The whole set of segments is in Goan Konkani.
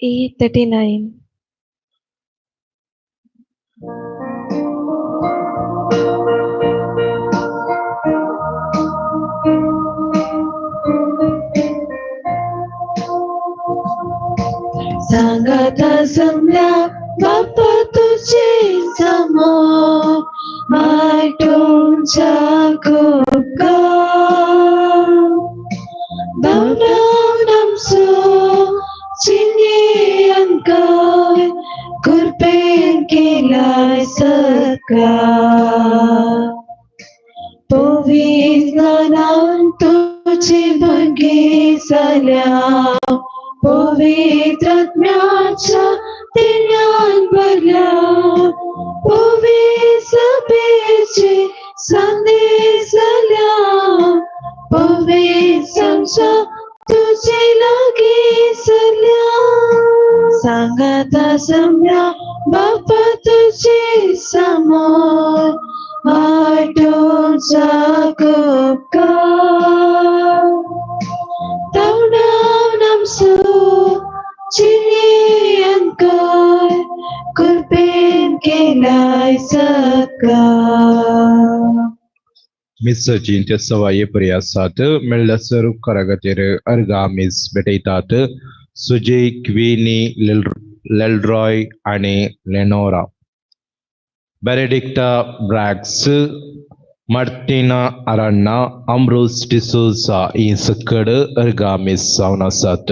E39. सांगाता जमल्या बापा तुझे समोर माटोंच्या कोपकार धांवडाव चिन्हे अंकार कृपेन केलाय सत्कार पवित्र तुझे भंगी जाल्या पवित्रात्म्याच्या तेन्यान भरल्या पवित्र सभेचे संदेश जाल्या पवित्र तुझे लागी सरल्या सांगाता जमल्या बापा तुझे समोर माटोंच्या कोपकार चिन्हे अंकार कृपेन केलाय सत्कार. मिसाची त्या सवाये प्रयासात मेळ्ळ्या सर उपकारा खातीर अर्गा मीस भेटयतात. सुजय, क्विनी, लेलरॉय आनी लेनोरा, बेनेडिक्टा ब्रॅक्स, मार्टिना अरान्ना, अमरोज डिसोजा ही सकड अर्गा मीस जावन आसात.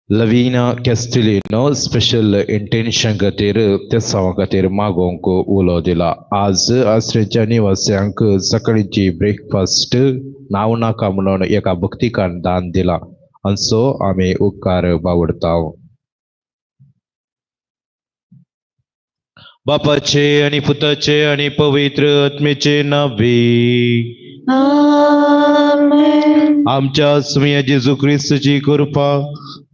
लवीना कॅस्टिलिनो स्पेशल इंटेन्शन खातीर तेसांवा खातीर मागोवंक उलो दिला. आज आसरेच्या निवास्यांक सकाळची ब्रेकफास्ट नांव नाका म्हणून एका भक्तिकान दान दिला आनी सो आमी उपकार बावडता. बापाचे आनी पुताचे आनी पवित्र आत्म्याचे नावे आमेन. आमच्या सुम्या जेजू क्रिस्तची कृपा,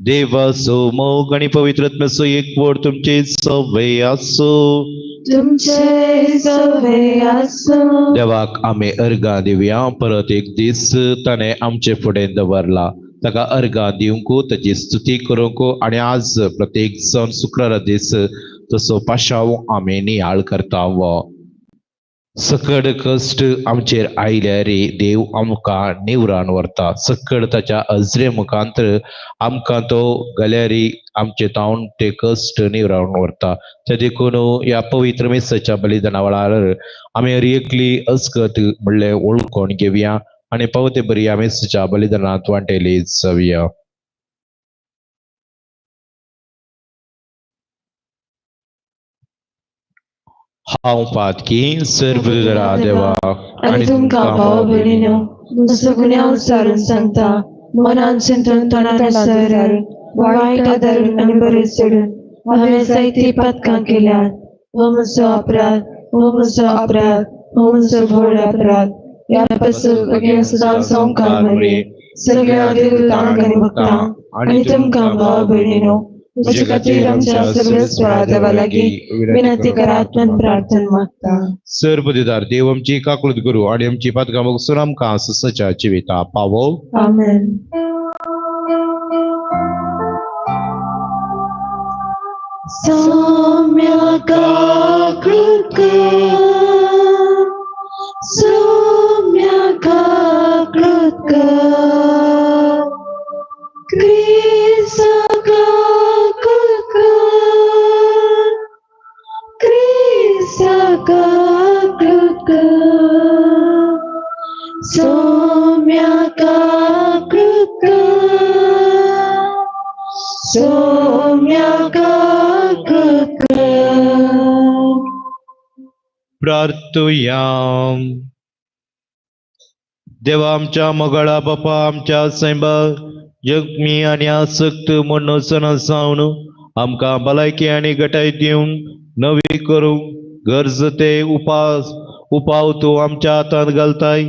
देवाचो मोग आनी पवित्र आत्म्याचो एकवट तुमचे सवे आसूं. तुमचे सवे आसूं. देवाक आमी अर्गां दिवया. परत एक दीस ताणें आमचे फुडें दवरला, ताका अर्गां दिवंक, ताची स्तुती करूंक आनी आज प्रत्येक जावन शुक्रारा दीस तसो पाशांव आमी नियाळ करता. सकड कश्ट आमचेर आयल्यार देव आमकां निवरान व्हरता. सकड ताच्या अजरे मुखांतर आमकां तो गल्यारी आमचे तावन ते कश्ट निवरावन व्हरता. ते देखून ह्या पवित्र मिसाच्या बलिदाना वेळार आमी हर एकली अस्कत म्हणलें वळखून घेवया आनी पावते बरी ह्या मिसाच्या बलिदानांत वांटेली जावया. हांव पातकी सर्वदरा देवा आनी तुमकां भाव भयणीनो म्हजो गुन्यांव सारून सांगता, मनान चिंतून तोंडान सारून वायट आदारून आनी बरें सोडून हांवें जायतीं पातकां केल्यात. हो म्हजो अपराध, हो म्हजो अपराध, हो म्हजो व्हड अपराध. ह्या पासून अगेन्स्ट संवकार मरे सगळ्या देवतांक आनी भक्तांक आनी तुमकां भाव भयणीनो म्हजे खातीर आमच्या सगळ्या देवा लागीं विनंती करात म्हूण प्रार्थना मागता. सर्वदिदार देव आमची काकळूत करू आनी आमची पातकां भोगसून आमकां ससाच्या जिविता पावो. आमेन. सौम्य काकळूत कर, सौम्य काकळूत कर, क्रिस्ता काकळूत कर, क्रिस्ता काकळूत कर, सौम्य काकळूत कर, सौम्य काकळूत कर. प्रार्थुया. देवा आमच्या मोगाळा बापा, आमच्या सैंबा जगमी आनी आसक्त म्हूण जावन आमकां भलायकी आनी गटाय दिवन नवी करूंक गरज ते उपाव तूं आमच्या हातांत घालताय.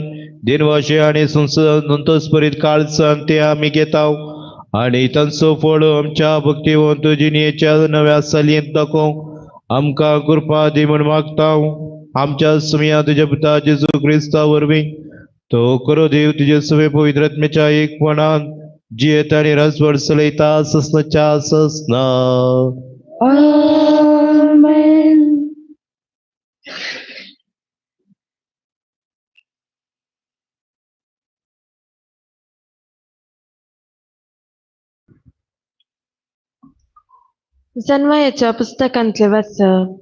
दिनवाशे आनी संतोषभरीत काळजान ते आमी घेता आनी तांचो फळ आमच्या भक्तिवंत जिणेच्या नव्या सालयेंत दाखोवंक आमकां कृपा दी म्हूण मागता. आमच्या सुमया तुज्या पुता जेजू क्रिस्ता वरवीं तो करो देव तुजे सवे पवित्र आत्म्याच्या एकपणान जियेता आनी राजवट चलयता ससनाच्या ससना. आमेन. जन्मायाच्या पुस्तकांतले वाचप.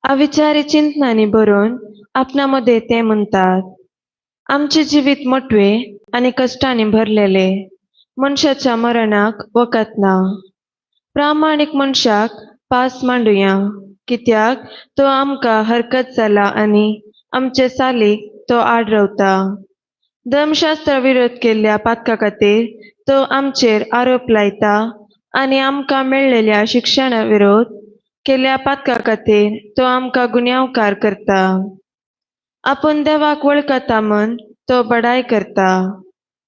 अविचारी चिंतनांनी बरोवन आपणा मदें ते म्हणटात, आमचें जिवीत मोटवें आनी कश्टांनी भरलेलें, मनशाच्या मरणाक वखद ना. प्रामाणीक मनशाक पास मांडुया, कित्याक तो आमकां हरकत जाला आनी आमचे सालीक तो आड रावता. धर्मशास्त्रा विरोध केल्ल्या पातका खातीर तो आमचेर आरोप लायता आनी आमकां मेळ्ळेल्या शिक्षणा विरोध केल्ल्या पातका खातीर तो आमकां गुन्यांवकार करता. आपूण देवाक वळखता म्हण तो बडाय करता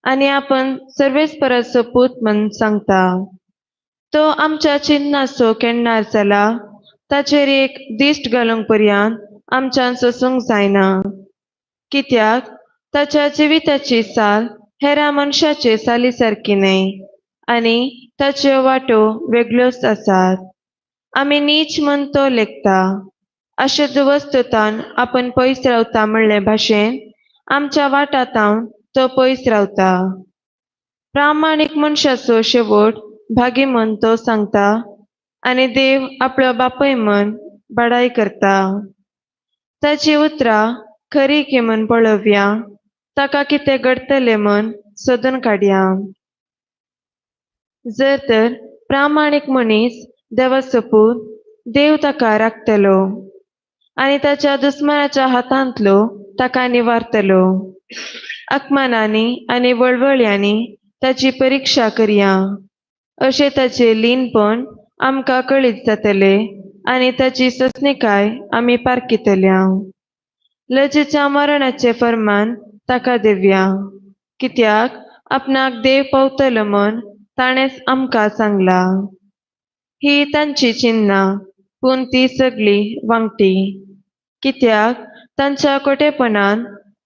आनी आपण सर्वेस्पराचो पूत म्हण सांगता. तो आमच्या चिन्नाचो केन्नार जाला, ताचेर एक दिश्ट घालूंक पर्यंत आमच्यान सोसूंक जायना, कित्याक ताच्या जिविताची साल हेरा मनशाचे साली सारकी न्हय आनी ताच्यो वाटो वेगळ्योच आसात. आमी नीच म्हण तो लेखता. अशुद्ध वस्तुतान आपण पयस रावता म्हणले भाशेन आमच्या वाटातावन तो पयस रावता. प्रामाणीक मनशाचो शेवट भागी म्हण तो सांगता आनी देव आपलो बापूय म्हण बडाय करता. ताची उतरां खरी की म्हण पळोवया, ताका कितें घडटलें म्हण सोदून काडया. जर तर प्रामाणीक मनीस देवाचो पूत, देव ताका राखतलो आनी ताच्या दुस्मानाच्या हातांतलो ताका निवारतलो. अपमानांनी आनी वळवळ्यांनी ताची परिक्षा करया, अशें ताचें लीनपण आमकां कळीत जातलें आनी ताची सस्निकाय आमी पारखितल्या. लजेच्या मरणाचें फर्मान ताका दिवया, कित्याक आपणाक देव पावतलो म्हण ताणेंच आमकां सांगलां. ही तांची चिन्नां, पूण ती सगळी वांगटी, कित्याक तांच्या कोटेपणान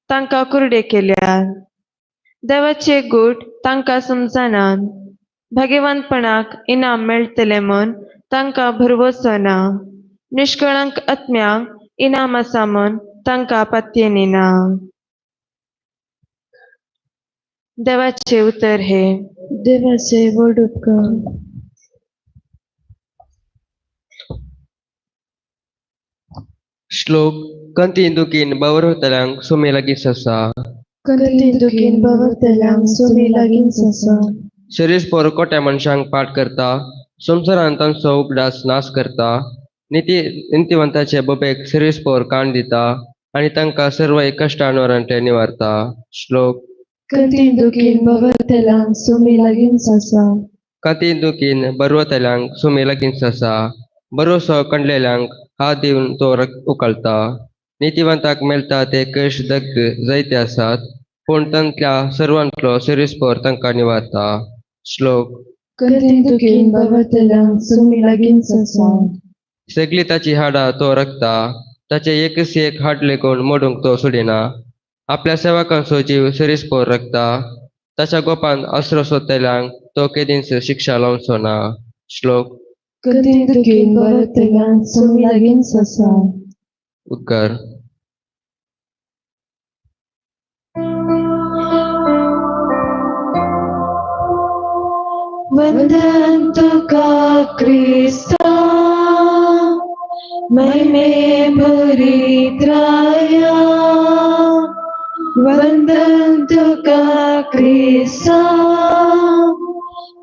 तांकां कुरडे केल्यात. देवाचे गूट तांकां समजनात. भाग्यवंतपणाक इनाम मेळटलें म्हण तांकां भरवंसो ना. निश्कळंक आत्म्यांक इनाम आसा म्हण तांकां पातयेनी ना. देवाचे उतर हे. देवाचे व्हड उपकार. श्लोक कंती दुखीन बावरतल्यांक सुमी लागींच आसा. कंती दुखीन बावरतल्यांक सुमी लागींच आसा. शरीर पोर कोट्या मनशांक पाठ करता, संवसारांत तांचो उगडास नाश करता. निती नितीवंताचे बोबेक शरीर पोर काण दिता आनी तांकां सर्व कश्टांवरांतले निवारता. श्लोक कंती दुखीन बावरतल्यांक सुमी लागींच आसा. कंती दुखीन बरवतल्यांक सुमी लागींच आसा. बरोसो कंडलेल्यांक हात दिवन तो उकलता. नितीवंताक मेळटा ते कश दग्ग जायते आसात, पूण तांतल्या सर्वांतलो शिरीसपोर तांकां निवारता. श्लोक कंती दुखीन बावरतल्यांक सुमी लागींच आसा. सगळीं ताची हाडां तो रखता, ताचे एकच एक हाड लेगून मोडूंक तो सोडिना. आपल्या सेवकांचो जीव शिरीसपोर रखता, ताच्या गोपान आसरो सोदतल्यांक तो केदींच शिक्षा लावचो ना. श्लोक कंती दुखीन बावरतल्यांक सुमी लागींच आसा. उपकार. वंदन तुका क्रिस्ता, महिमे भरित्राया. वंदन तुका क्रिस्ता,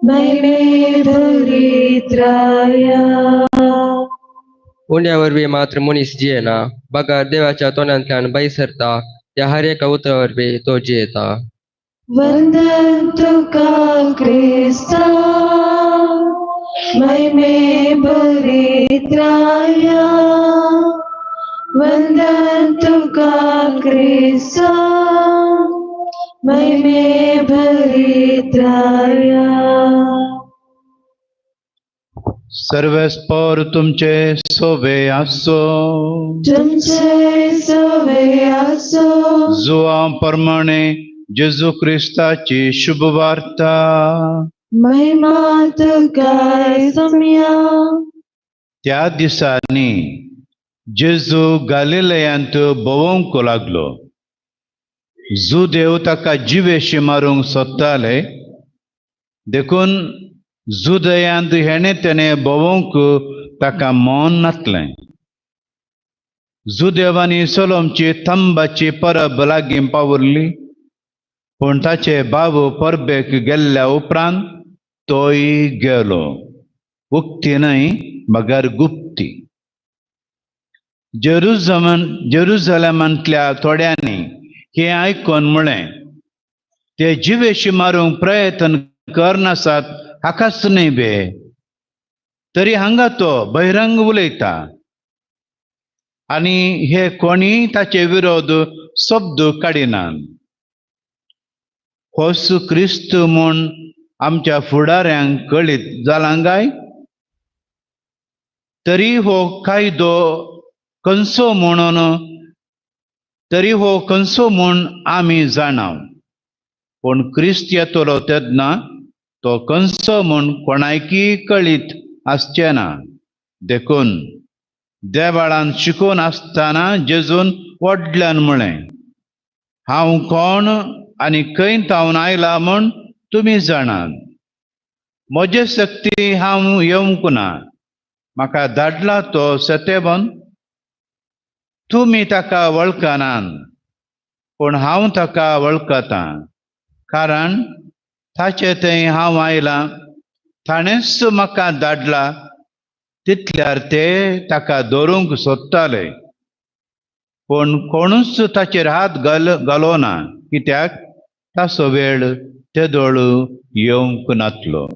महिमे भरित्राया. उंड्या वरवीं मात्र मनीस जियेना, बगर देवाच्या तोंडांतल्यान भायर सरता त्या हर एका उतरा वरवीं तो जियेता. वंदन तुका क्रिस्ता, महिमे भरित्राया. वंदन तुका क्रिस्ता, महिमे भरित्राया. सर्वेस्पर तुमचे सोबे आसो. तुमचे सोबे आसो. जुआ प्रमाणे जेजू क्रिस्ताची शुभवार्ता. महिमा तुका सोम्या. त्या दिसांनी जेजू गालिलयांत भोंवंक लागलो. जुदेव ताका जिवेशी मारूंक सोदताले, देखून जुदयांत हेणे तेणे भोंवंक ताका मन नातलें. जुदेवांनी सोलोमची थंबाची परब लागीं पावुरली, पूण ताचे बाबू परबेक गेल्ल्या उपरांत तोय गेलो, उक्ती न्हय मगर गुप्ती. जेरुजलेमांतल्या थोड्यांनी हें आयकून म्हळें, ते जिवेशी मारूंक प्रयत्न करनासात हाकाच न्हय बे, तरी हांगा तो बहिरंग उलयता आनी हे कोणीय ताचे विरोध शब्द काडिनात. होच क्रिस्त म्हूण आमच्या फुडाऱ्यांक कळीत जालां काय? तरी हो कायदो खंयचो म्हणून, तरी हो खंयचो म्हूण आमी जाणाव, पूण क्रिस्त येतलो तेन्ना तो खंयचो म्हूण कोणायकी कळीत आसचें ना. देखून देवाळान शिकोवन आसतना जेजून व्हडल्यान म्हळें, हांव कोण आनी खंय थावन आयला म्हूण तुमी जाणात. म्हजे शक्ती हांव येवंक ना, म्हाका धाडला तो सत्यवन. तुमी ताका वळखनात, पूण हांव ताका वळखतां, कारण ताचे थंय हांव आयलां, ताणेंच म्हाका धाडला. तितल्यार ते ताका धरूंक सोदताले, पूण कोणूच ताचेर हात घालो ना, कित्याक ताचो वेळ तेदोळ येवंक नातलो.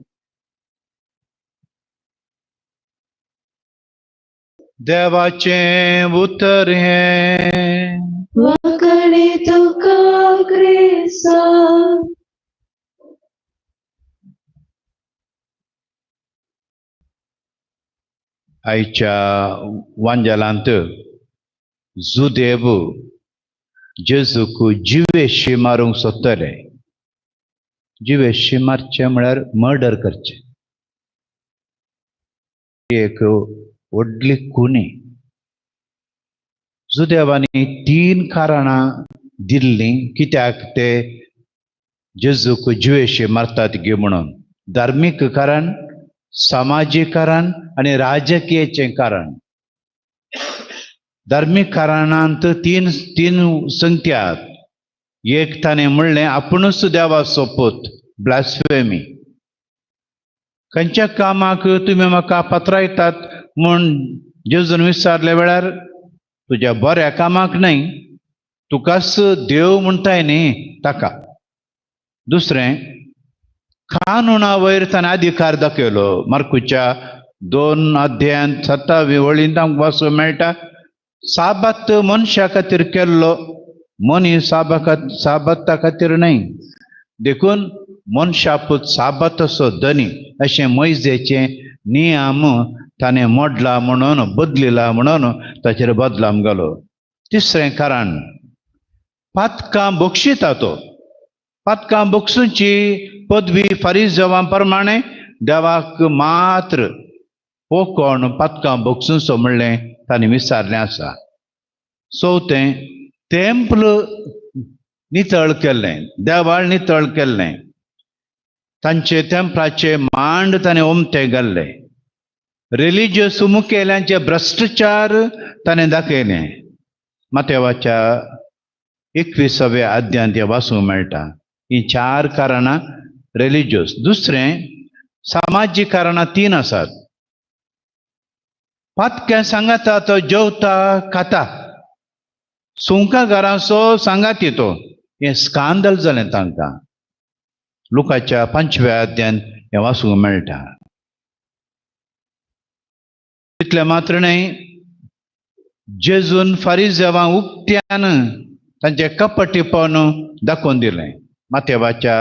देवाचें उतर हें. वाकणे तुका क्रिस्ता. आयच्या वांजेलांत जुदेव जेजूक जिवेशी मारूंक सोदताले. जिवेशी मारचें म्हळ्यार मर्डर करचें, एक व्हडली खुनी. जुदेवांनी 3 कारणां दिल्लीं कित्याक ते जेजूक जिवेशी मारतात गे म्हणून. धार्मीक कारण, सामाजीक कारण आनी राजकीयचें कारण. धार्मीक कारणांत तीन संख्यात. एक ताणें म्हणलें आपुणूच देवाचो पूत, ब्लास्फेमी. खंयच्या कामाक तुमी म्हाका पत्रायतात म्हूण जेजून विचारल्या वेळार, तुज्या बऱ्या कामाक न्हय, तुकाच देव म्हणटाय न्ही ताका. दुसरें, कानुना वयर ताणें अधिकार दाखयलो. मार्कुच्या 2 अध्यायांत 27 वळींत आमकां वाचूंक मेळटा, साबात मनशा खातीर केल्लो, मनीस साबाता खातीर न्हय, देखून मनशापूत साबाताचो धनी अशें मोयजेचें नियम ताणें मोडला म्हणून, बदलिला म्हणून ताचेर बदलाम घालो. तिसरें कारण, पातकां बक्षिता तो. पातकां बक्षुची पदवी फारीजवां प्रमाणे देवाक मात्र हो कोण पातकां बक्षुचो म्हणलें ताणें विचारलें आसा. चवथें, तेंपल नितळ केल्लें, देवाळ नितळ केल्लें, तांचे तेंपलाचे मांड ताणें ओमते घाल्ले, रिलिजियस मुखेल्यांचे भ्रश्टाचार ताणें दाखयलें. मातेवाच्या 21व्या अध्यायांत हें वाचूंक मेळटा. ही 4 कारणां रिलिजियस. दुसरें, सामाजीक कारणां 3 आसात. पातक्या सांगाता तो जेवता खाता, सुंका घरांचो सांगाती तो, हें स्कांदल जालें तांकां. लुकाच्या 5व्या अध्यायांत हें वाचूंक मेळटा. तितलें मात्र न्हय, जेजून फारीजेवां उक्त्यान तांचें कपटीपण दाखोवन दिलें. मातेवाच्या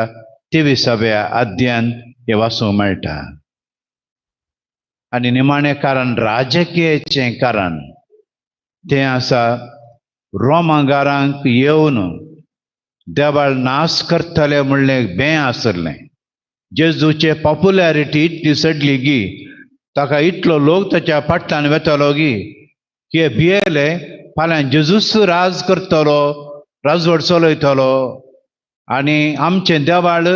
23व्या अध्यायांत हें वाचूंक मेळटा. आनी निमाणें कारण, राजकीयचें कारण, तें आसा रोमागारांक येवन देवाळ नाश करतले म्हणलें बें आसलें. जेजूचे पॉप्युलॅरिटी इतली चडली गी, ताका इतलो लोक ताच्या फाटल्यान वेतालो गी, हे भियेले फाल्यां जेजूच राज करतलो, राजवट चलयतलो आनी आमचें देवाळ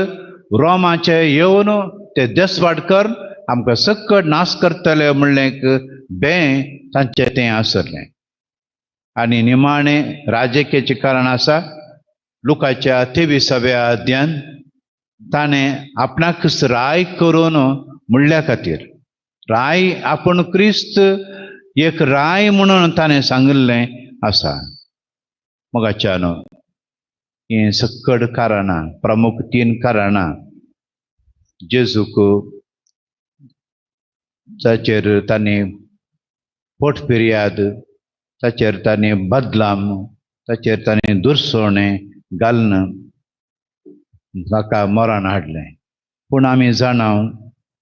रोमाचे येवन ते देसवाट कर आमकां सक्कड नाश करतले म्हणलें एक बें तांचें तें आसलें. आनी निमाणें राजकीचें कारण आसा लुकाच्या 23व्या अध्यान ताणें आपणाकच राय करून म्हणल्या खातीर, राय आपूण क्रिस्त एक राय म्हणून ताणें सांगिल्लें आसा. मोगाच्यान हें सक्कड कारणां, प्रमुख 3 कारणां जेजूक ताचेर तांणी पोटफिर्याद, ताचेर तांणी बदलाम, ताचेर तांणी दुरसोणें घालून ताका मरण हाडलें. पूण आमी जाणा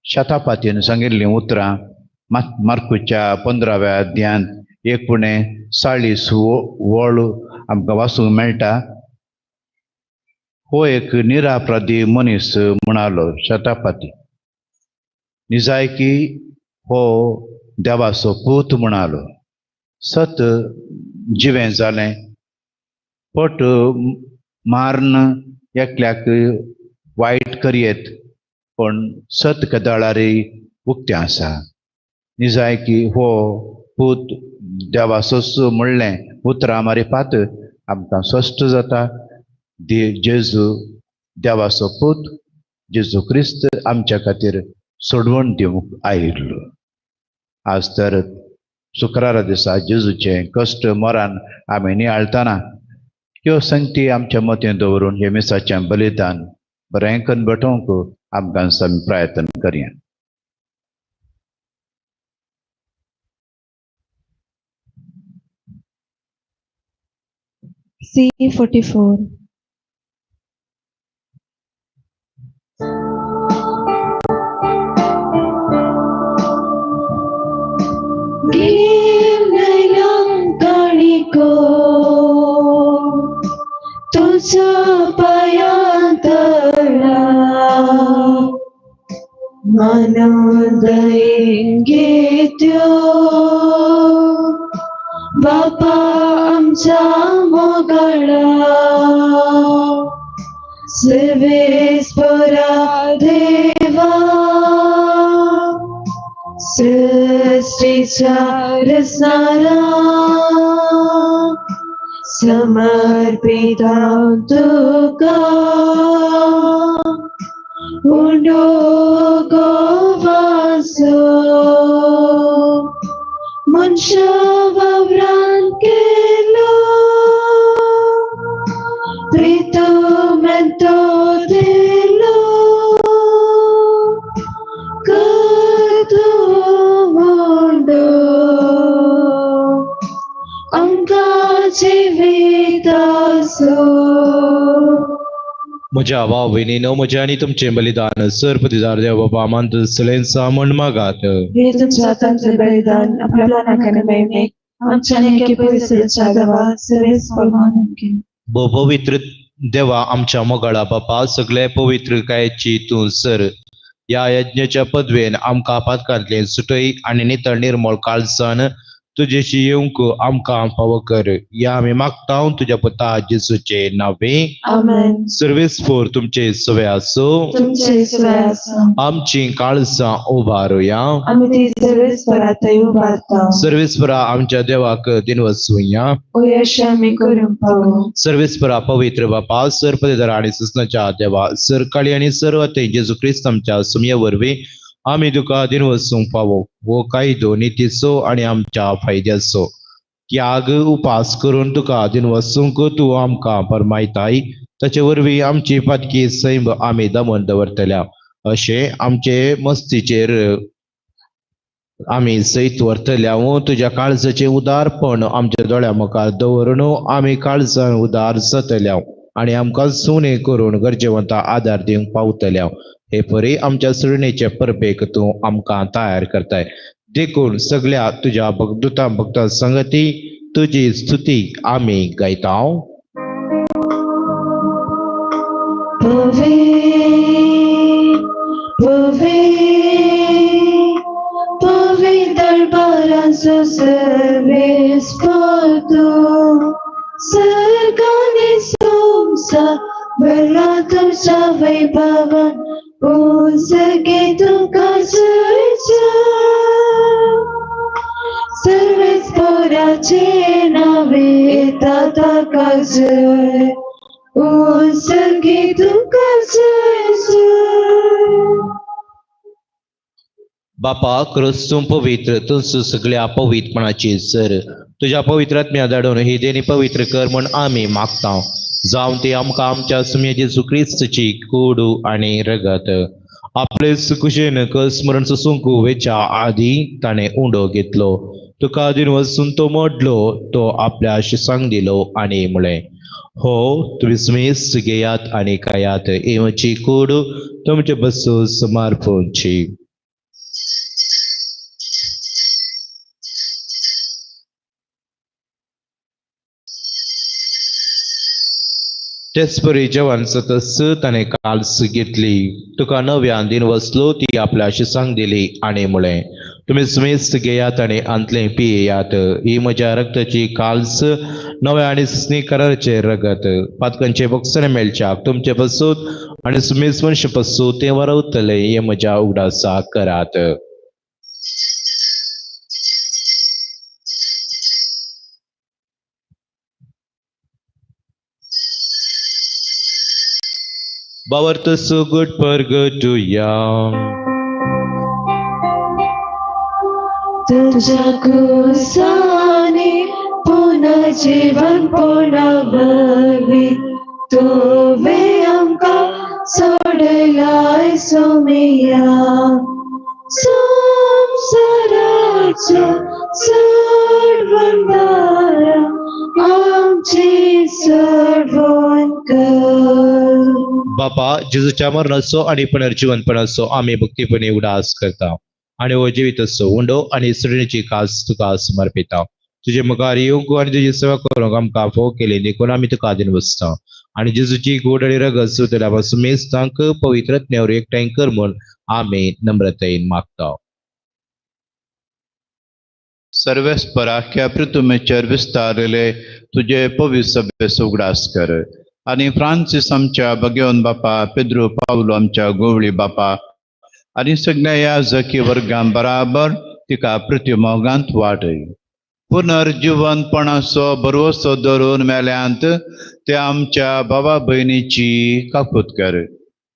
शतापातीन सांगिल्लीं उतरां मार्कुच्या 15व्या अध्यायांत 39 वळ आमकां वाचूंक मेळटा. हो एक निरापराधी मनीस म्हणालो शतापाती, निजायकी हो देवाचो पूत म्हणालो. सत जिवें जालें, पट मारून एकल्याक वायट करयेत, पूण सत कदळारी उक्तें आसा. निजायकी हो पूत देवाचोच म्हणलें उतरां मारिपात आमकां स्पश्ट जाता जेजू देवाचो पूत जेजू क्रिस्त आमच्या खातीर सोडवण दिवंक आयिल्लो. आज तर शुक्रारा दिसा जेजूचें कश्ट मरण आमी नियाळतना ह्यो संगती आमच्या मतीं दवरून हे मिसाचें बलिदान बरें करून भेटोवंक आमकां आमी प्रयत्न करया. C44. तुझा पायांतरा मनोदयेन घेत्यो बापा आमच्या मोगाळा सर्वेस्परा देवा सृष्टीच्या रचणारा समर्पिता तुका उंडो गोवासो मनशा वावरान केलो प्रीतमेंतो दिलो करतो उंडो आमकां जिविताचो. म्हज्या भाव भयणीनो, म्हजें आनी तुमचें बलिदान सर पतिदार देव बाबा मानतलें म्हण मागात. हे तुमच्या हातांतलें बलिदान आपल्या नाकाने मेळणे आमच्या एके पवित्रच्या देवा सर्वेस परमानंद. भो पवित्र देवा आमच्या मोगाळा बापा, सगळे पवित्रकायेची तूं सर ह्या यज्ञाच्या पदवेन आमकां पातकांतलें सुटय आनी नितळ निर्मळ काळजान तुजेशी येवंक आमकां फावो कर. ह्या आमी मागता तुज्या पुता जेजूचे नांवे. आमेन. सर्वेस्पोर तुमचे सवे आसूं. तुमचे सवे आसूं. आमची काळजां उबारुया. आमी ती सर्वेस्परा थंय उबारता. सर्वेस्परा आमच्या देवाक दिनवसुया. अशें आमी करूंक पावो. सर्वेस्परा पवित्र बापा, सरपदेदार आनी सुसनाच्या देवा, सरकाळी आनी सर्व ते जेजू क्रिस्त आमच्या सुमये वरवीं आमी तुका दिनवसूंक फावो. हो कायदो नितीचो आनी आमच्या फायद्याचो त्याग उपास करून तुका दिनवसूंक तूं आमकां फरमायताय. ताचे वरवीं आमची पातकी सैम आमी दमन दवरतल्या अशें आमचे मस्तीचेर आमी सैत व्हरतल्या. तुज्या काळजाचें उदारपण आमच्या दोळ्या मुखार दवरून आमी काळजान उदार जातल्या आनी आमकां सुणे करून गरजेवंता आदार दिवंक पावतल्या. हे परी आमच्या सुरणेचे परबेक तूं आमकां तयार करताय. देखून सगळ्या तुज्या भक्तुतां भक्तां संगती तुजी स्तुती आमी गायता. पवे पवे पवे दरबाराचो सर्वेस परतो सर्गानी संसा भरला तुमच्या वैभवान उंचगे तुका जय जय सर्वेस पोराचे नावे येता ताका जय उंचगे तुका जय जय. बापा क्रिस्तू पवित्र तुमचो सगळ्या पवित्रपणाची सर तुज्या पवित्र आत्म्या धाडून ही देणी पवित्र कर म्हण आमी मागता जावन ती आमकां आमच्या सुम्या जेजू क्रिस्तची कोडू आनी रगत आपले कुशेन स्मरण सोसूंक वेच्या आदी ताणें उंडो घेतलो तुका आदीन वचून तो मोडलो तो आपल्या शिसांक दिलो आनी म्हळें हो तुमी सुमेस्त घेयात आनी खायात ही म्हजी कूड तुमचे बसून समर्पणची. तेच परी जेवण सतस ताणें काल्स घेतली तुका नव्यान दिन वसलो ती आपल्या शिसांक दिली आनी म्हळें तुमी सुमेस्त घेयात आनी आंतलें पियेयात ही म्हज्या रक्ताची काल्स नव्या आनी स्नी कराराचें रगत पातकांचे बोगसणे मेळच्याक तुमचे पसून आनी सुमेस्त मनशे पसून तें वरवतलें हें म्हज्या उगडासा करात. बावर्त सुगट परगटुया. तुझ्या कुसानी पुन्हा जीवन पुन्हा वरवी तुवें आमकां सोडलाय सोमिया संवसाराचो सोडवणदारा आमची सोडवण कर. बापा जेजूच्या मरणाचो आनी पुनर्जिवनपणाचो आमी भक्तीपणे उडास करता आनी हो जिवीत असो उंडो आनी सृणीची कास तुका समर्पिता. तुजे मुखार येवंक आनी तुजी सेवा करूंक आमकां फोव केली देखून आमी तुका आदीन बसता आनी जेजूची गोड आनी रगत सुतल्या पासून मेस्तांक पवित्रत्म्यावर एकठांय कर म्हूण आमी नम्रतायेन मागता. सर्वेस्पराख्या पृथ्वीचेर विस्तारले तुजे पवित्र सभेचो उगडास कर आनी फ्रांसीस आमच्या भगेवन बापा पेद्रू पावलो आमच्या गोवळी बापा आनी सगळ्या ह्या जकी वर्गां बराबर तिका पृथ्वी मोगांत वाडय. पुनर्जिवनपणाचो भरवसो धरून मेल्यांत ते आमच्या बाबा भयणीची काकूत कर.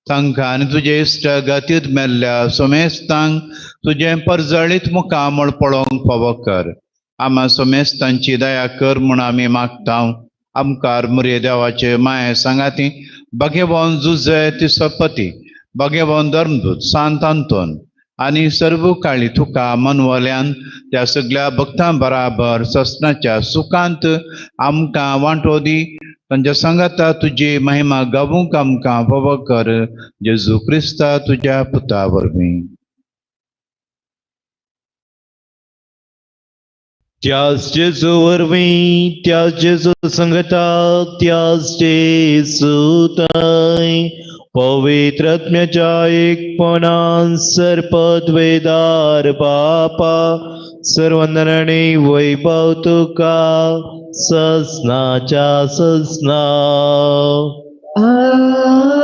तांकां आनी तुजे इश्ट गतीत मेल्ल्या सोमेस्तांक तुजें परजळीत मुखामळ पळोवंक फावो कर. आमा सोमेस्तांची दया कर म्हूण आमी मागता. आमकार मुरे देवाचे माये सांगाती भगेवन जुजे तिसपती भगेवन धर्मदूत सांत आंतोन आनी सर्व काळी तुका मनवल्यान त्या सगळ्या भक्तां बराबर ससनाच्या सुखांत आमकां वांटो दी. तांच्या सांगाता तुजी महिमा गावूंक आमकां फावो कर. जेजू क्रिस्ता तुज्या पुता वरवीं. त्याच जेजू वरवीं त्याच जेजू संगता त्याच जेजू ताय पवित्र आत्म्याच्या एकपणान सर्पद्वेदार बापा सर्वंदनाने वैभव तुका ससनाच्या ससना.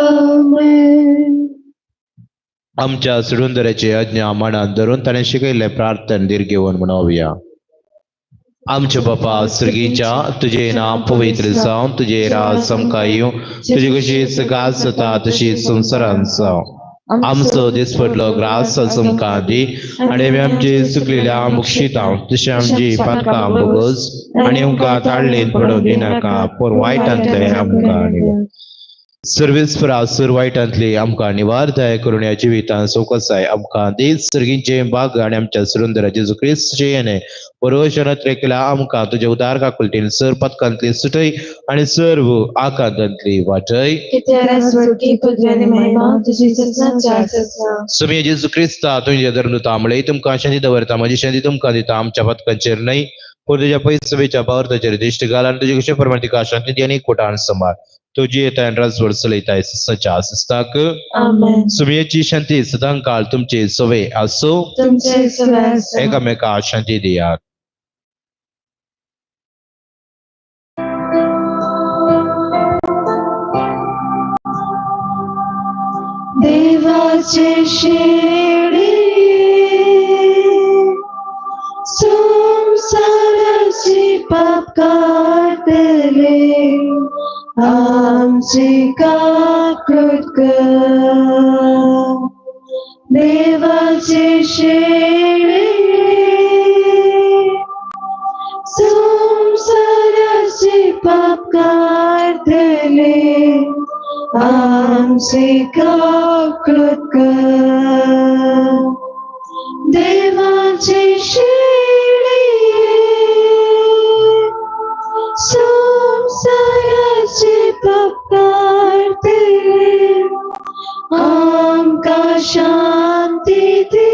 आमेन. आमच्या सुरुंदराची आज्ञा मनात धरून ताणें शिकयल्लें प्रार्थन दीर्घ घेवन म्हणोवया. आमच्या बापा स्वर्गीच्या तुझे नाम पवित्र जावं तुझे राज आमकां येवं तुजी कशी सकाळ जाता तशी संवसारांत जावं. आमचो दिसपडलो ग्रास आमकां दी आनी आमी आमची चुकलेल्या मुक्षितां तशी आमची पातकां बोगस आनी आमकां ताळलेन पडोवंक दिनाका पूण वायटांतलें आमकां निवार. सर्वेस्परा सुर वायटांतली आमकां निवार दया करून ह्या जिवितांत चौकसाय आमकां दीस सर्गींचे बाग आनी आमच्या सुरुंदरा जेजू क्रिस्तचे येणे बरोबर केला आमकां तुज्या उदार काकुलटीन सर पथकांतली सुटय आनी सर्व आकांतांतली वाटय. सुमी जेजू क्रिस्ता तुमच्या धर्मदूता मुळे तुमकां शांती दवरता म्हजी शांती तुमकां दिता आमच्या पथकांचेर न्हय पूण तुज्या पयसभेच्या पावर्ताचेर दिश्ट घाल आनी तुजे कशे प्रमाण तिका शांती दी आनी कोटान सांबाळ. तुजी येताय राजवट चलयताय सच्या सिस्ताक. आमेन. सुमयेची शांती सदांकाळ तुमचे सवे आसो. तुमचे सवे आसूं. एकामेका शांती दियात. देवाचे शेळी संसाराची पाप काडले आमची काकूत कर. देवाचे शेळी संसाराची पाप काडले आमची काकूत कर. देवाचे शेळी संसाराचे पाप काडले आमकां शांती दी,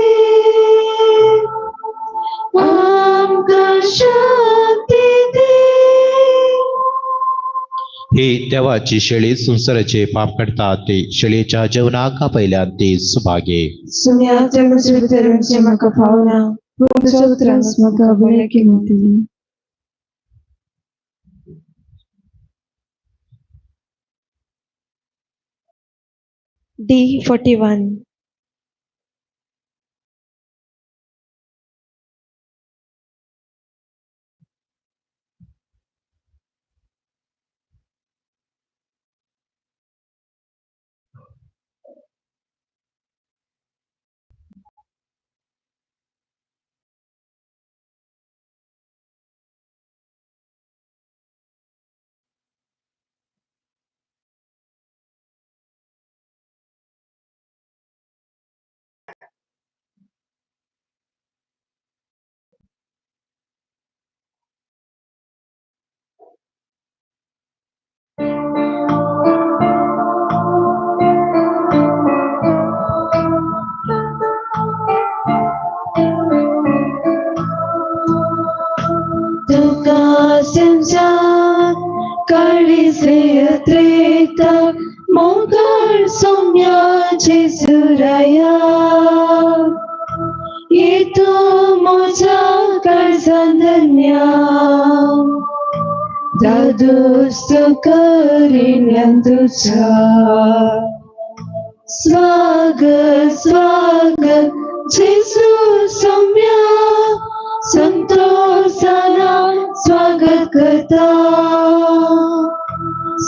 आमकां शांती दी. ही देवाची शेळी संसाराचे पाप काडटा ते शेळयेच्या जेवणाक आपयल्यान ते सुभागे. सुम्या म्हजे भितरचे म्हाका फावना, पूण तुज्या उतरांच म्हाका बळगें मेळटलें. D41. तुका समजा काळी त्रेता मोगाळ सौम्याचे सुराया येतो म्हज्या काळजान धन्या दादोस करिण्यान तुझ्या. स्वागत स्वागत जेजू सौम्या संतोषाना स्वागत करता.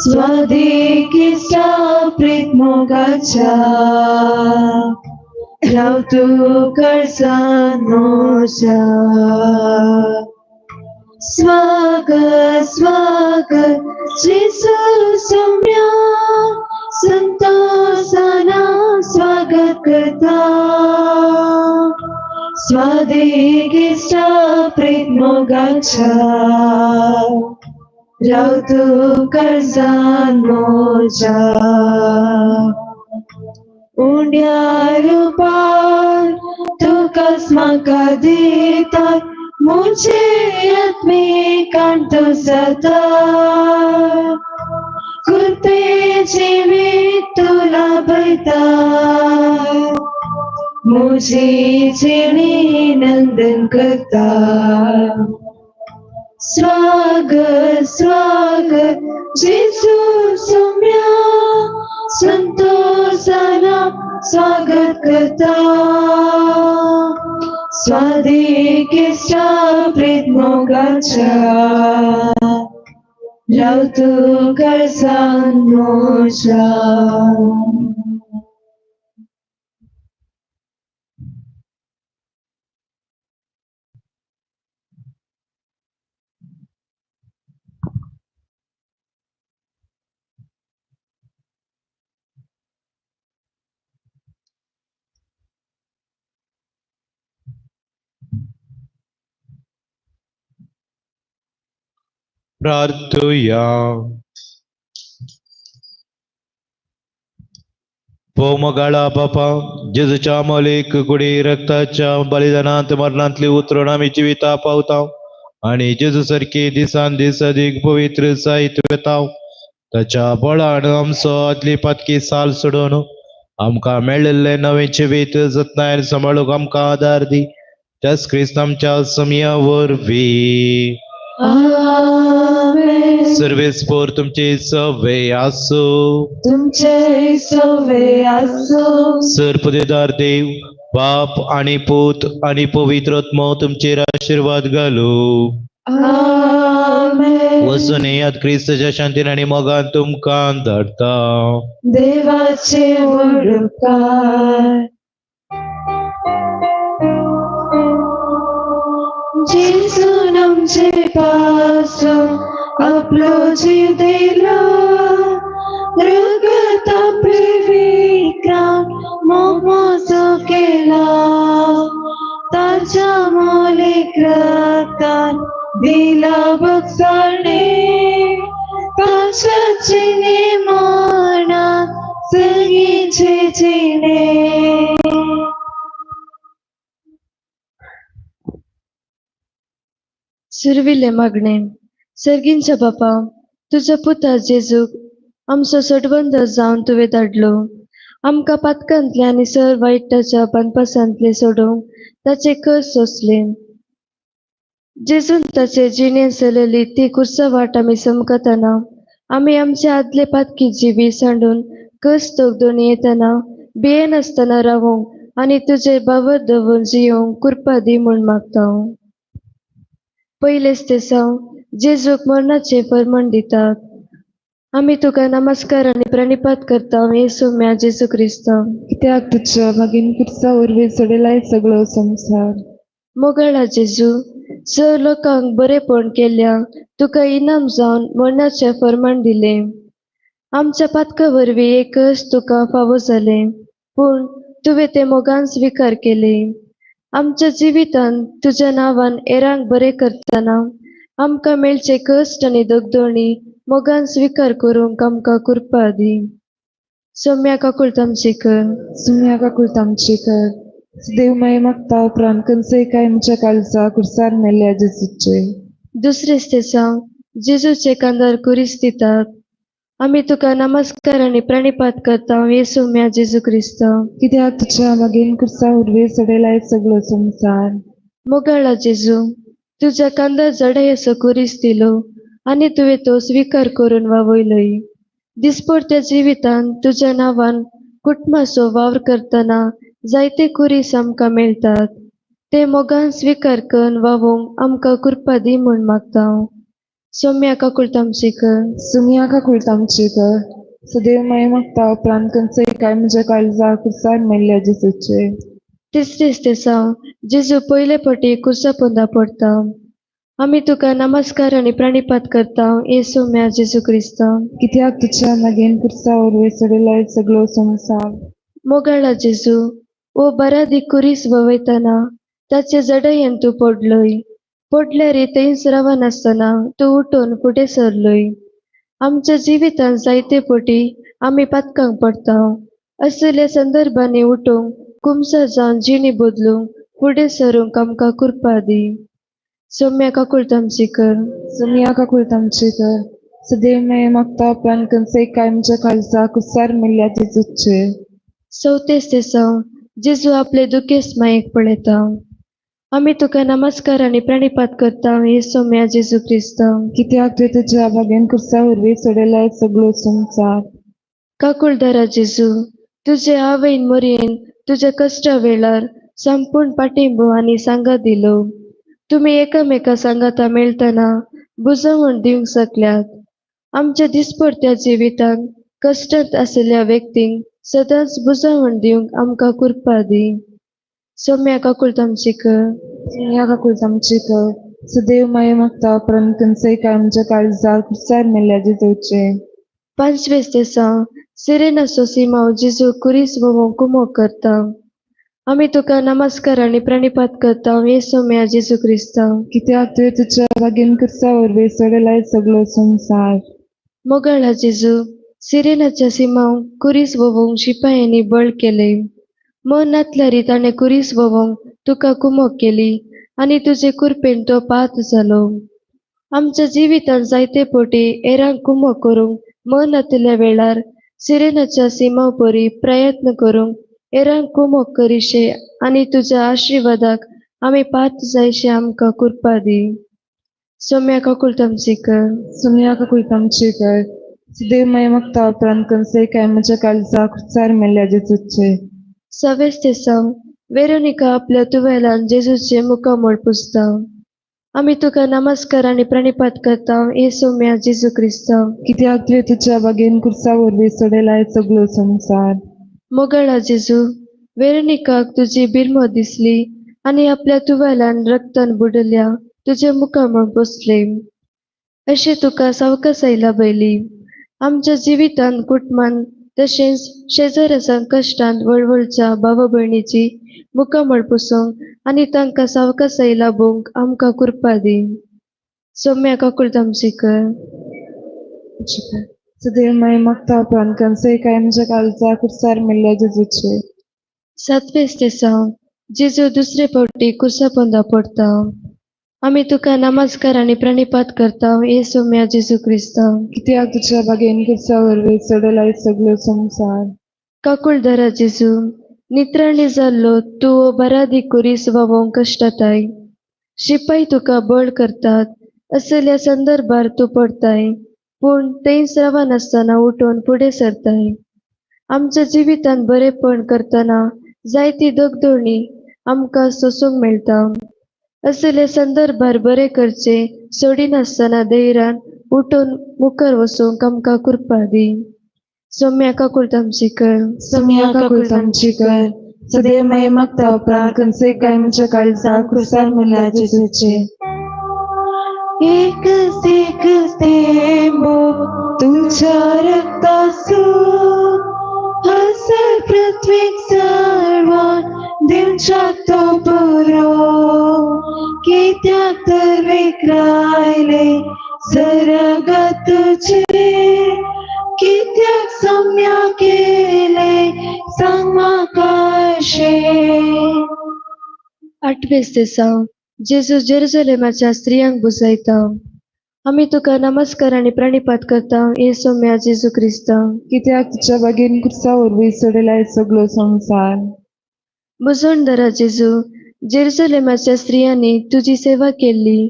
स्वादेकीच्या प्रीत मोगाच्या राव तू काळजान म्हज्या. स्वागत स्वागत जेजू सौम्या संतोषाना स्वागत करता. स्वादेकीच्या प्रीत मोगाच्या राव तू काळजान म्हज्या. उण्या रुपान तुकाच म्हाका दिता म्हजे आत्मिकान तूं जाता. कृपे जिवीत तूं लाभयता म्हजी जिणी नंदन करता. स्वागत स्वागत जेजू सौम्या संतोषाना स्वागत करता. स्वादेकीच्या प्रीत मोगाच्या राव तू काळजान म्हज्या. प्रार्थुया. मोगाळा बापा जेजूच्या मोलीक कुडी रक्ताच्या बलिदानांत मरणांतली उतरून आमी जिविता पावता आनी जेजू सारकी दिसान दीस अदीक पवित्र जायत वता. ताच्या बळान आमचो आदली पातकी साल सोडून आमकां मेळिल्लें नवें जिवीत जतनायन सांबाळूंक आमकां आदार दी. त्याच क्रिस्त आमच्या समया वरवीं. आमेन. सर्वेस्पोर तुमची सवे आसूं. तुमचे सवे आसूं. सर्पदेदार देव बाप आणि पूत आणि पवित्र आत्मो तुमचेर आशीर्वाद घालू. आमेन. वचून येयात क्रिस्तच्या शांतीन आणि मोगान तुमकां धाडटा. देवाचे व्हड उपकार. जेजून आमचे पासून आपलो जीव दिलो, रगत आपले विक्रांत मोगमोजो केला, ताच्या मोलीक रगतान दिला बगसाणे, ताच्या जिणे मरणान सगळीचे जिणे. सुरविल्ले मागणे. सर्गींच्या बापा, तुज्या पुता जेजूक आमचो सटवंद जावन तुवें धाडलो, आमकां पातकांतले आनी सर वायटाच्या बांदपासांतले सोडोवंक ताचे कस सोंसले. जेजून ताचे जिणें चलयली ती कुर्सा वाट आमी समकतना आमी आमचे आदले पातकी जिवी सांडून कस तोगदून येतना भियेनासतना रावूंक आनी तुजेर बावर दवरून जियोवंक कृपा दी म्हूण मागता. पयलेच तेसांव जेजूक मरणाचें फर्माण दितात. आमी तुका नमस्कार आनी प्रणिपात करता येसू म्या जेजू क्रिस्त. कित्याक तुज्या मागीर कुर्सा वरवीं चडयलाय सगळो संवसार. मोगाळा जेजू, सर लोकांक बरेपण केल्ल्या तुका इनाम जावन मरणाचें फर्माण दिलें. आमच्या पातका वरवीं एकच तुका फावो जालें, पूण तुवें तें मोगान स्विकार केलें. आमच्या जिवितांत तुज्या नांवान हेरांक बरें करतना आमकां मेळचे कश्ट आनी दगदोणी मोगान स्विकार करूंक आमकां कृपा दी. सोम्या काकुळट आमची कर. सुम्या काकुळट आमची कर. देव माई मागता उपरांत खंयचेय काय आमच्या काळजा कुर्सार मेल्ल्या जेजूचे. दुसरेच तेसांव जेजूचे कांदार कुरीस दितात. आमी तुका नमस्कार आनी प्रणिपात करता येसू म्या जेजू क्रिस्त. कित्याक तुज्या मागीर कुर्सा वरवीं चडयलाय सगळो संवसार. मोगाळा जेजू, तुज्या कांदार जडायेचो कुरीस दिलो आनी तुवें तो स्विकार करून वावयलोय. दिसपडत्या जिवितांत तुज्या नांवान कुटुंबाचो वावर करतना जायते कुरीस आमकां मेळटात, ते मोगान स्विकार करून वावोवंक आमकां कृपा दी म्हूण मागता. सोम्या काकुळट आमची कर. सुम्या काकुळट आमची कर. सदैव माई मागता उपरांत खंयचेय काय म्हज्या काळजा कुर्सार मेल्ल्या जेजूचे. तिसरेच तेसांव जेजू पयले फावटी कुर्सा पोंदा पडटा. आमी तुका नमस्कार आनी प्रणिपात करता येसू म्या जेजू क्रिस्त. कित्याक तुज्या मागीर कुर्सा वरवीं चडयलाय सगळो संवसार. मोगाळा जेजू, ओ बरादी कुरीस ववयतना ताचे जडयेन तूं पडलोय. पडल्यार थंयच रावनासतना तूं उठून फुडें सरलोय. आमच्या जिवितांत जायते फावटी आमी पातकांक पडटा. असल्या संदर्भांनी उठूंक कुमसार जावन जिणी बदलूंक फुडें सरूंक आमकां कृपा दी. सोम्या काकुळट आमची कर. सुम्या काकुळट आमची कर. सदैव माई मागता उपरांत खंयचेय काय म्हज्या काळजा कुर्सार मेल्ल्या जेजूचे. चवथेच तेसांव जेजू आपले दुखेस्त मायेक पळयता. आमी तुका नमस्कार आनी प्रणिपात करता येसू म्या जेजू क्रिस्त. कित्याक तुवें तुज्या भाग्यान कुर्सा वरवीं चडयलाय सगळो संवसार. काकुळदारा जेजू, तुजे आवयन मोरयेन तुज्या कश्टा वेळार संपूर्ण पाठिंबो आनी सांगात दिलो. तुमी एकामेका सांगाता मेळटना बुजवण दिवंक शकल्यात. आमच्या दिसपडत्या जिवितांत कश्टांत आशिल्ल्या व्यक्तींक सदांच बुजवण दिवंक आमकां कृपा दी. सोम्या काकुळट आमची कर. सुम्या काकुळट आमची कर. सदैव माई मागता उपरांत खंयचेय काय आमच्या काळजा कुर्सार मेल्ल्या जेजूचे. पांचवेच तेसांव सिरेनाचो सिमांव जेजू कुरीस वोवोंक कुमोक करता. आमी तुका नमस्कार आनी प्रणिपात करता येसू म्या जेजू क्रिस्त. कित्याक तुवें तुज्या भाग्यान कुर्सा वरवीं चडयलाय सगळो संवसार. मोगाळा जेजू, सिरेनाच्या सिमांव कुरीस वोवोंक शिपायांनी बळ केलें. मन नातल्यारी ताणें कुरीस वोवोंक तुका कुमोक केली आनी तुजे कुरपेन तो पात जालो. आमच्या जिवितांत जायते फावटी हेरांक कुमोक करूंक मन नातिल्ल्या वेळार सिरेनाच्या सीमापरी प्रयत्न करूंक हेरांक कुमोक करिशे आनी तुज्या आशिर्वादाक आमी पात्र जायशे आमकां कृपा दी. सोम्या काकुळटमची कर. सुमया काकुळटमची कर. सदैव माय मागता उपरांत कंसय काय म्हज्या काळजाक खुर्सार मेल्ल्या जेजूचे. सवेस्ते साव वेरोनिका आपल्या तुवेलान जेजूचे मुखामळ पुसता. आमी तुका नमस्कार आनी प्रणिपात करता हे सोम्या जेजू क्रिस्तांव. कित्याक तुवें तुज्या बागेन खुर्सा वरवीं सोडयलाय सगळो संवसार. मोगाळा जेजू, वेरोनिकाक तुजी बिरमो दिसली आनी आपल्या तुवेलान रक्तान बुडल्या तुजें मुखामळ पुसले. अशें तुका सावकासाय लाभयली. आमच्या जिवितांत कुटुंबान तशेंच शेजाऱ्या संकश्टांत वळवळच्या भावा भयणीची मुखामळ पुसूंक आनी तांकां सावकासाय लाभोवंक आमकां कृपा दी. सोम्या काकुळटमची कर. सदैव माय मागता उपरांत कंसय काय म्हज्या काळजाक खुर्सार मेल्ल्या जेजूचे. सातवें तेसांव जेजू दुसरे फावटी कुर्सा पोंदा पडता. आमी तुका नमस्कार आनी प्रणिपात करता हे सोम्या जेजू क्रिस्तांव. कित्याक तुज्या बागेन खुर्सा वरवीं सोडयलाय सगळो संवसार. काकुळधरा जेजू, नित्राणी जाल्लो तूं हो बारादी कुरीस वावोवंक कश्टताय. शिपाय तुका बळ करतात असल्या संदर्भार तूं पडताय, पूण थंयच रावनासतना उठून फुडें सरताय. आमच्या जिवितांत बरेपण करतना जायती दगदोणी आमकां सोसूंक मेळटा. असले संदर्भार बरें करचें सोडिनासतना धैर्यान उठून मुखार वचूंक आमकां कृपा दी. सोम्या काकुळटमची कर. सुमया काकुळटमची कर. सदैव माय मागता उपरांत कंसय काय म्हज्या काळजाक खुर्सार मेल्ल्या जेजूचे. एकच एक थेंबो तुझ्या रक्ताचो हसर पृथ्वीक सर्वान दिवच्याक तो पुरो. कित्याक तर विक्रायले सरगात तुझे, कित्याक सम्या केले सांग म्हाका अशें. आठवें तेसांव जेजू जेरुजलेमाच्या स्त्रियांक बुजयता. आमी तुका नमस्कार आनी प्रणिपात करता हे सोम्या जेजू क्रिस्तांव. कित्याक तुज्या बागेन खुर्सा वरवीं सोडयलाय सगळो संवसार. बुजवण धरा जेजू, जेरुजलेमाच्या स्त्रियांनी तुजी सेवा केल्ली.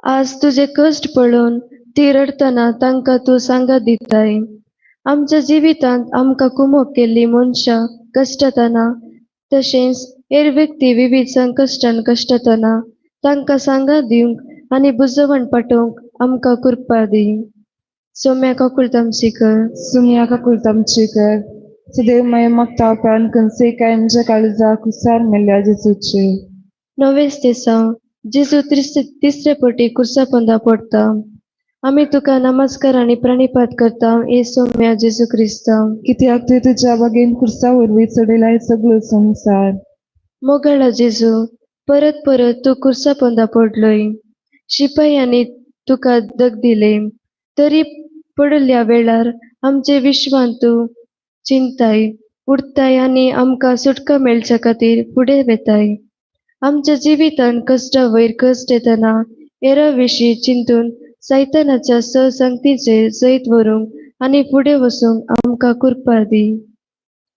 आज तुजे कश्ट पळोवन ती रडटना तांकां तूं सांगात दिताय. आमच्या जिवितांत आमकां कुमोक केल्ली मनशां कश्टतना तशेंच हेर व्यक्ती विविध संकश्टान कश्टतना तांकां सांगात दिवंक आनी बुजवण पाठोवंक आमकां कृपा दी. सोम्या काकुळटमची कर. सुमया काकुळटमची कर. सदैव माय मागता उपरांत कंसय काय म्हज्या काळजाक खुर्सार मेल्ल्या जेजूचे. णवें तेसांव जेजू तिसरे पटी कुर्सा पोंदा पडता. आमी तुका नमस्कार आनी प्रणिपात करता हे सोम्या जेजू क्रिस्तांव. कित्याक तुवें तुज्या बागेन खुर्सा वरवीं सोडयलाय सगळो संवसार. मोगाळा जेजू, परत परत तूं कुर्सा पोंदा पडलोय. शिपायांनी तुका दग दिले तरी पडल्या वेळार आमचे विश्वांत तूं चिंताय उडताय आनी आमकां सुटका मेळच्या खातीर फुडें वेताय. आमच्या जिवितांत कश्टा वयर कश्ट येतना हेरां विशीं चिंतून सैतानाच्या सहसंगतीचेर जैत व्हरूंक आनी फुडें वचूंक आमकां कृपा दी.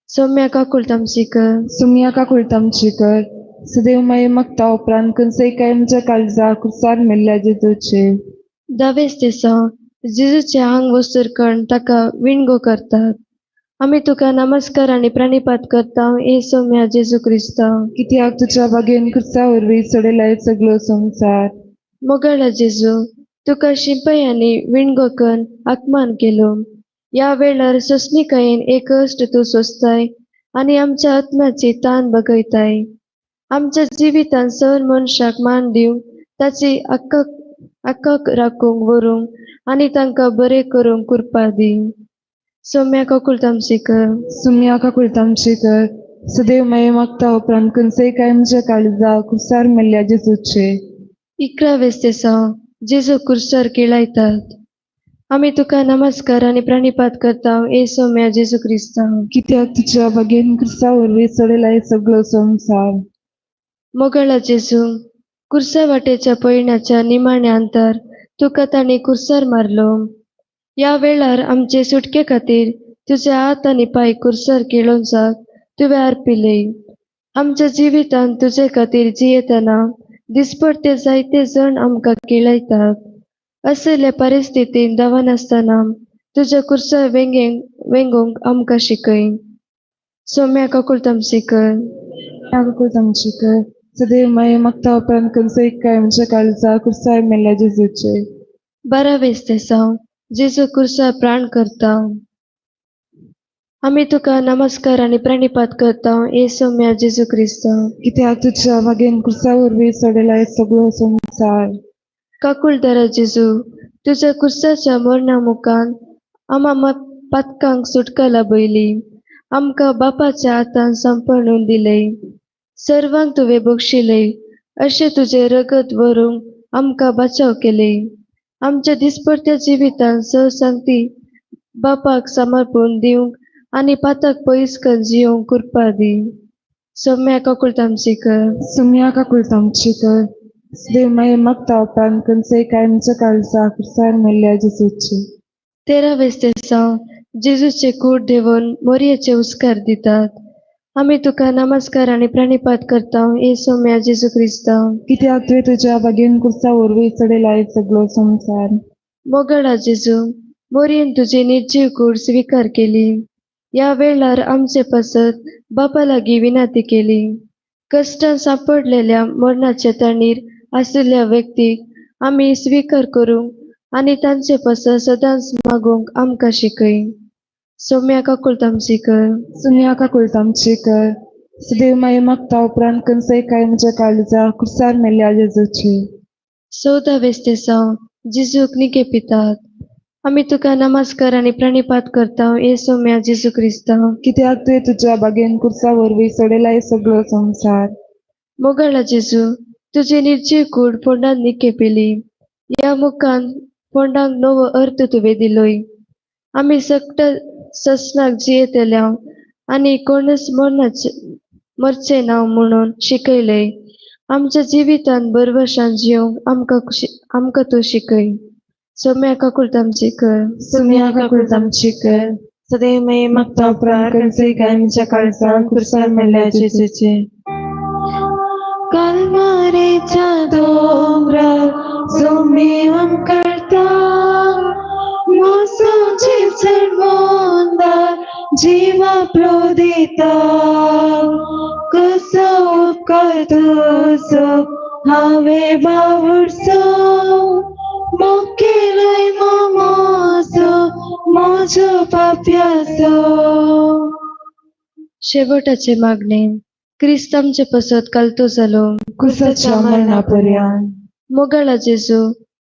सोम्या काकुळटमची कर. सुमया काकुळटमची कर. सदैव माय मागता उपरांत कंसय काय म्हज्या काळजाक खुर्सार मेल्ल्या जेजूचे. धावें तेसांव जेजूचें आंग वस्तूर कण ताका विणगो करतात. आमी तुका नमस्कार आनी प्रणिपात करता हे सोम्या जेजू क्रिस्तांव. कित्याक तुज्या बागेन खुर्सा वरवीं सोडयलाय सगळो संवसार. मोगाळा जेजू, तुका शिपायांनी विणगो करून अपमान केलो. ह्या वेळार सोंसणीकायेन एक कश्ट तूं सोंसताय आनी आमच्या आत्म्याची तान बगयताय. आमच्या जिवितांत सर मनशाक मान दिवंक, ताची हक्काक राखूंक व्हरूंक आनी तांकां बरें करूंक कृपा दी. सोम्या काकुळटमची कर. सुमया काकुळटमची कर. सदैव माय मागता उपरांत कंसय काय म्हज्या काळजाक खुर्सार मेल्ल्या जेजूचे. 11वें तेसांव जेजू कुर्सार केळायतात. आमी तुका नमस्कार आनी प्रणिपात करता हे सोम्या जेजू क्रिस्तांव. कित्याक तुज्या बागेन खुर्सा वरवीं सोडयलाय सगळो संवसार. मोगाळा जेजू, कुर्सा वाटेच्या पयणाच्या निमाण्या अंतर तुका तांणी कुर्सार मारलो. ह्या वेळार आमचे सुटके खातीर तुजे हात आनी पांय कुर्सार किळोवचाक तुवें अर्पिले. आमच्या जिवितांत तुजे खातीर जियेतना दिसपडते जायते जण आमकां किळयतात. असले परिस्थितीन दवनासतना तुज्या कुर्सार वेंगोवंक आमकां शिकय. सोम्या काकुळतामसी कर. काकुळतामची कर. सदैव माये मागता उपरांत खंयचो काय आमच्या काळजा कुर्सार मेल्ल्या जेजूचे. बारावें तेसांव जेजू कुर्सार प्राण करता. आमी तुका नमस्कार आनी प्रणिपात करता हे सोम्या जेजू क्रिस्ता. कित्याक तुज्या वागेन कुर्सा वरवीं सोडला सगळो संवसार. काकुळदारा जेजू, तुज्या कुर्साच्या मरणा मुखान आमा पातकांक सुटका लाभयली. आमकां बापाच्या हातान सांपडून दिले. सर्वांक तुवें बक्षिले अशें तुजें रगत व्हरूंक आमकां बचाव केले. आमच्या दिसपडत्या जिवितांत सहसांगती बापाक समर्पण दिवंक आनी पातक पयस कर जियोवंक कृपा दी. सोम्या काकुळतामची कर. सोम्या काकुळतामची कर. देव माये मागता उपरांत खंयचेय काय आमच्या काळजा कुर्सार मेल्ल्या जेजूचे. तेरावें तेसांव जेजूचे कूड देवून मोरयेचे उस्कार दितात. आमी तुका नमस्कार आनी प्रणिपात करता हे सोम्या जेजू क्रिस्ता. कित्याक तुवें तुज्या बागेन कुर्सा वरवीं चडयला सगळो संवसार. मोगाळा जेजू, मोरयेन तुजी निर्जीव कूड स्विकार केली. ह्या वेळार आमचे पासत बापा लागीं विनंती केली. कश्टान सांपडलेल्या मरणाचे तणीर आशिल्ल्या व्यक्तीक आमी स्विकार करूंक आनी तांचे पासत सदांच मागूंक आमकां शिकय. सोम्या काकुळतामची कर. सोम्या काकुळतामची कर. सदैव माये मागता उपरांत खंयचेय काय आमच्या काळजा कुर्सार मेल्ल्या जेजूचे. 14वें तेसांव जेजूक निके पितात. आमी तुका नमस्कार आनी प्रणिपात करता हे सोम्या जेजू क्रिस्ता. कित्याक तुवें तुज्या बागेन कुर्सा वरवीं सोडयला सगळो संवसार. मोगाळा जेजू, तुजी निर्जीव कूड फोंडांत निके पिली. ह्या मुखान फोंडांक नवो अर्थ तुवें दिलोय. आमी सक्त ससनाक जियेतल्या आनी कोणूच मरचे ना म्हणून शिकयले. आमच्या जिवितांत बरवशान जियोवंक आमकां तूं शिकय. सोम्या काकुळतामची कर. सोम्या काकुळतामची कर. सदैव माये मागता उपरांत खंयचेय काय आमच्या काळजान कुर्सार मेल्ल्या जेजूचे. कालवारेच्या दोंगरार सोमे आमकां मोसाचे चडवंदार जीवा प्रोदिता. कसो उपकार तुजो हांवें बावुडचो मोकेलय मोमोसो म्हजो पाप्याचो. शेवटाचे मागणे. क्रिस्त आमचे पसत कालतो जालो कुर्साच्या मरणा पर्यंत. मोगाळा जेजू,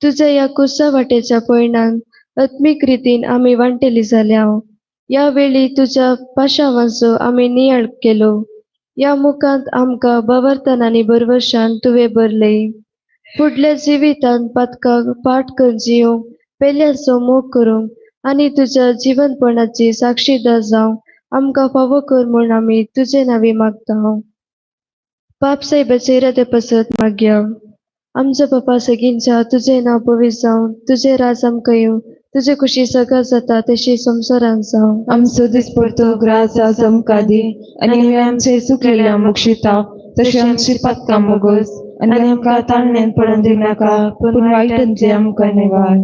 तुज्या ह्या कुर्सा वाटेच्या पयणान आत्मीक रितीन आमी वांटेली जाल्या. ह्या वेळी तुज्या पाशावांचो आमी नियाळ केलो. ह्या मुखांत आमकां बावर्तन आनी बरवशान तुवें भरले. फुडल्या जिवितांत पातकाक पाठ कर जियोवंक पेल्याचो मोग करूंक आनी तुज्या जिवनपणाची साक्षीदार जावंक आमकां फावो कर म्हूण आमी तुजे नांवी मागता. पाप साहेबाचे इरादे पसत मागया. आमच्या बापा सगींच्या तुजें नांव पवित्र जावं, तुजें राज आमकां येवं, तुजे खुशी सगळं जाता तशी संवसारांत जावं. आमचो दिसपडतो ग्रास आज आमकां दी आनी आमी आमचे चुकलेल्या मुक्षिता तशें आमची पातकां मोगस आनी आमकां ताळण्यान पडून दिनाका पूण वायटांतली आमकां निवार.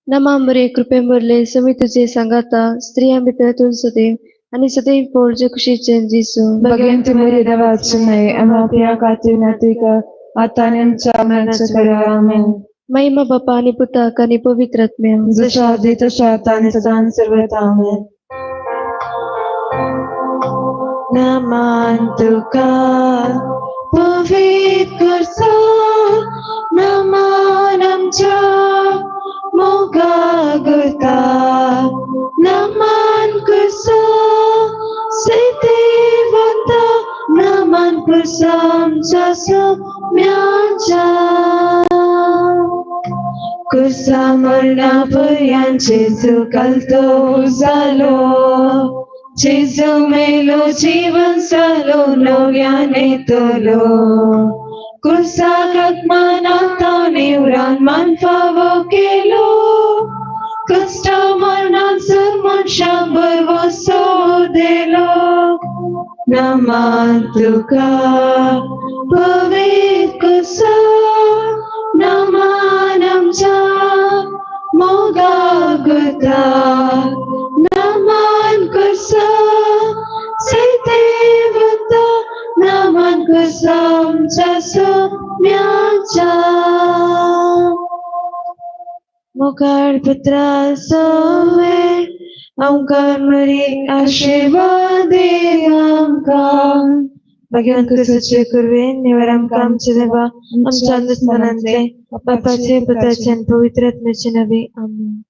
नमा मरे कृपे भरले समी तुजे सांगाता, स्त्रियां भितर तूं सदैव आनी सदैव पोळ जे खुशीचे जेजू. भगवंत मरे देवाचे न्हय आम्हा पिया खातीर नाती कर आता आनी आमच्या मरणाच्या वेळार. आमेन. महिमा बापा आनी पुताक आनी पवित्र आत्म्याक. जशा आदी तशा आता आनी सदां सर्वथा. आमेन. नमन तुका पवित्र कुर्सा, नमन आमच्या मोगा गुरता, नमन कुर्सा सिद्धिवंता, नमन कुर्सा आमच्या सोम्याच्या. कुर्सा मरणा पर्यंत जेजू कालतो जालो, जेजू मेलो जीवन जालो नव्यान येतलो. कुर्साक मनांत निवरान मान फावो केलो, कश्टा मनशां भरवंसो दिलो नमन तुका पवित्र कुसा नमन आमच्या मोगा गुता नमन कुसा सैतेवंता नमन कुसा आमच्या सोम्याच्या मुखार पुत्रा सवे आमकां मरी आशिर्वाद आमकां भाग्यवान क्रिस्ताचे कुरवेन निवर आमकां आमचे देवा आमच्या अंतस्मनांतले बापाचे पुताचे आनी पवित्र आत्म्याचे नवे आमेन.